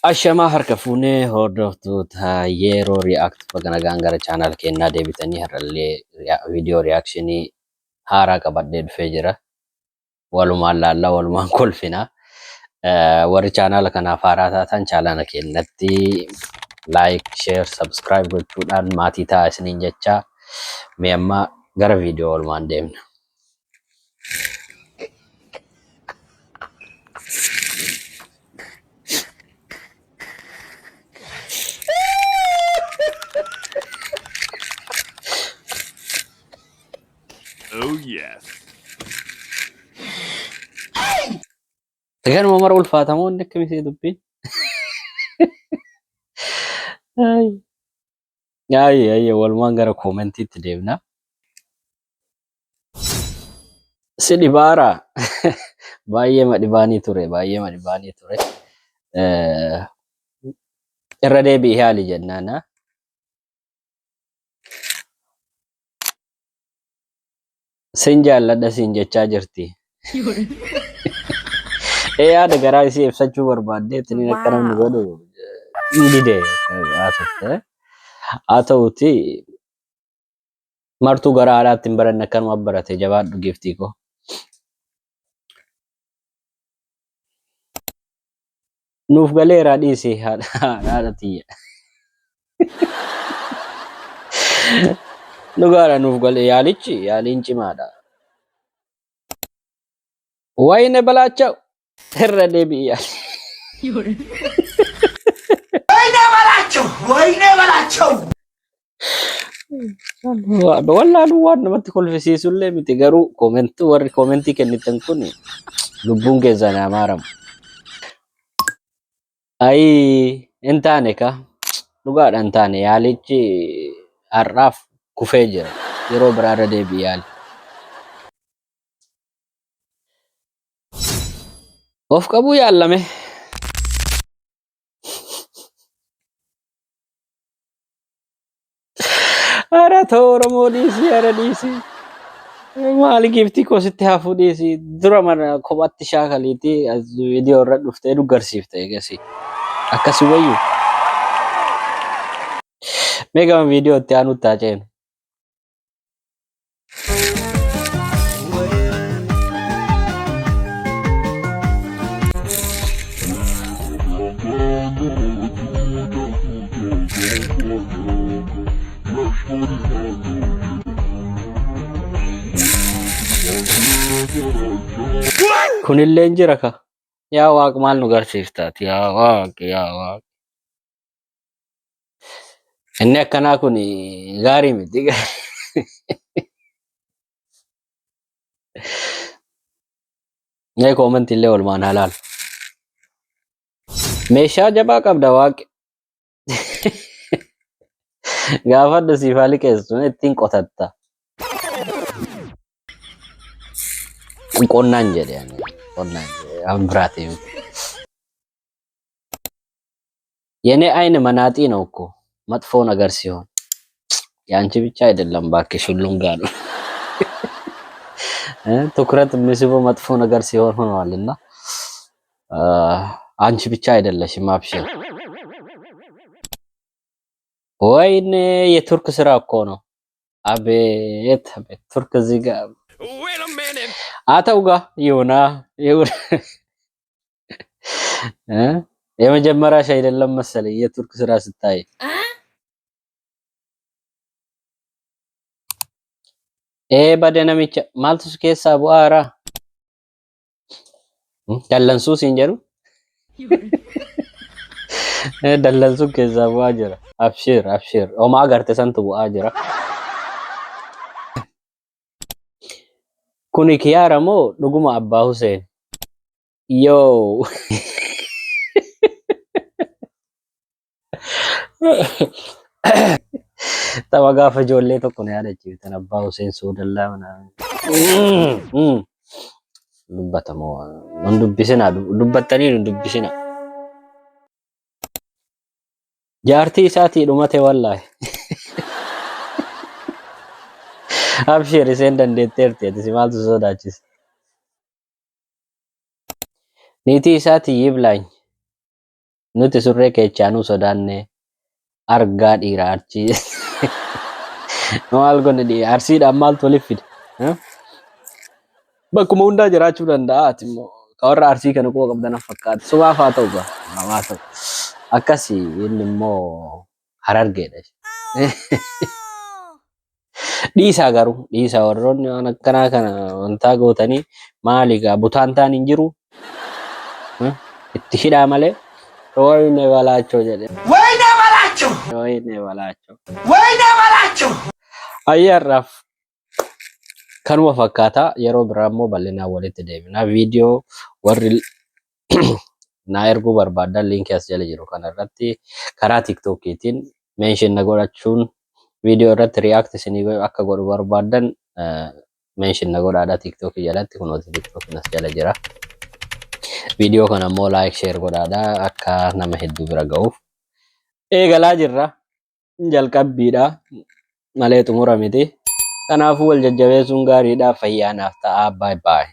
Ashamaa harka fuunee hordoftoota yeroo React baga nagaan gara channel keenyaa deebitanii har'allee viidiyoo reaction haaraa qabadhee dhufee jira. Walumaan laallaa walumaan kolfina. Warri chaanaala kanaaf haaraa taatan chaanaala keenyatti like, share, subscribe gochuudhaan maatii ta'aa isiniin jechaa mee amma gara viidiyoo walumaan deemna. Oh yes. Ganuma mara ulfaatamoo inni akkamisii dubbiin? Ay. Ay, ay, walumaan gara koomentiitti deemna. Si dhibaara baay'eema dhibaanii ture baay'eema dhibaanii ture. Eh, Irra deebi'i yaali jennaana. Sin jaalladha siin jechaa jirti. Ee yaada garaa isii ibsachuu barbaaddee ittiin akka namni godhu hin dide haasofte. Haa ta'uuti martuu gara haadhaatti hin baranne akkanuma barate jabaadhu giiftii koo. Nuuf galeeraa dhiisi haadha tiyya. Dhugaadha nuuf gale yaalichi yaaliin cimaadha. Wayne balaachaw irra deebi'i yaali. ወይኔ በላቸው! ወይኔ በላቸው! Wallaaluu waan namatti kolfisiisullee miti garuu koomentii warri koomentii kennitan kun lubbuun keessan haa maaramu. Ayii hin taane ka dhugaadha hin taane yaalichi har'aaf kufee jira yeroo biraa irra deebi'i yaali. Of qabuu yaallame. Ara ta'u Oromoo dhiisii ara dhiisii. Maali giiftii koo sitti hafuu dhiisii dura mana kophatti shaakaliitii as viidiyoo irra dhuftee nu garsiifta eegasii. Akkasi wayyu. Mee gama viidiyoo itti aanutti haa ceenu. Kunillee hin jira ka. Yaa waaq maal nu garsiiftaati yaa waaq yaa waaq. Inni akkanaa kun gaarii miti. Mee koomantii illee walumaan haa laalu. Meeshaa jabaa qabda waaqi. Gaafadhu siif haa liqeessu ittiin qotatta. Qonnaan jedhe ani. Qonnaan jedhe waan biraatii miti. የኔ አይን መናጢ ነው እኮ መጥፎ ነገር ሲሆን የአንቺ ብቻ አይደለም ባክሽ፣ ሁሉም ጋር ነው እ ትኩረት የሚስበው መጥፎ ነገር ሲሆን ሆነዋልና አንቺ ብቻ አይደለሽም። አብሽር። ወይኔ የቱርክ ስራ እኮ ነው። አቤት አቤት፣ ቱርክ እዚህ ጋር Wait a minute. አተው ጋር ይሁና ይሁን እ የመጀመሪያሽ አይደለም መሰለኝ የቱርክ ስራ ስታይ። Ee bade namicha maaltu si keessaa bu'aara? Dallansuu siin jedhu dallansuun keessaa bu'aa jira. Abshir abshir homaa agarte santu bu'aa jira. Kuni kiyaara moo dhuguma Abbaa Huseen? Yoo. Tapha gaafa ijoollee tokko na yaadachiiftan Abbaa Huseen Soodallaa mana. Dubbatamoo nun dubbisinaa dubbattanii nun dubbisinaa. Jaartii isaatii dhumate wallaahi. Abshir isheen dandeetteerti ati si maaltu si sodaachise. Niitii isaatii yiblaany. Nuti surree keechaanuu sodaanne argaa dhiira archii. Maal godhe dhiira arsiidhaan maaltu waliif fide? Bakkuma hundaa jiraachuu danda'a ati immoo ka warra arsii kana quba qabdan fakkaata. Sumaaf haa ta'u gaa haa ta'u. Akkasi inni immoo harargeedha. Dhiisaa garuu dhiisaa warroonni waan akkanaa kana wantaa gootanii maali gaa butaan taan hin jiru itti hidhaa malee wayne balaachoo jedhe. ወይኔ በላቸው! Wayne balaachoo. ወይኔ በላቸው! Ayyaarraaf kanuma fakkaata yeroo biraa immoo bal'inaan walitti deebina. Viidiyoo warri naa erguu barbaadan liinkii as jala jiru kanarratti karaa tiktookiitiin mention na godhachuun viidiyoo irratti react isinii akka godhu barbaadan mention na godhaadha tiktookii jalatti kunooti tiktookiin as jala jira. Viidiyoo kana immoo like share godhaadha akka nama hedduu bira ga'uuf. Eegalaa jirra. Jalqabbiidha malee xumura miti. Kanaafuu wal jajjabeessuun gaariidha. Fayyaa naaf ta'a. Bye bye.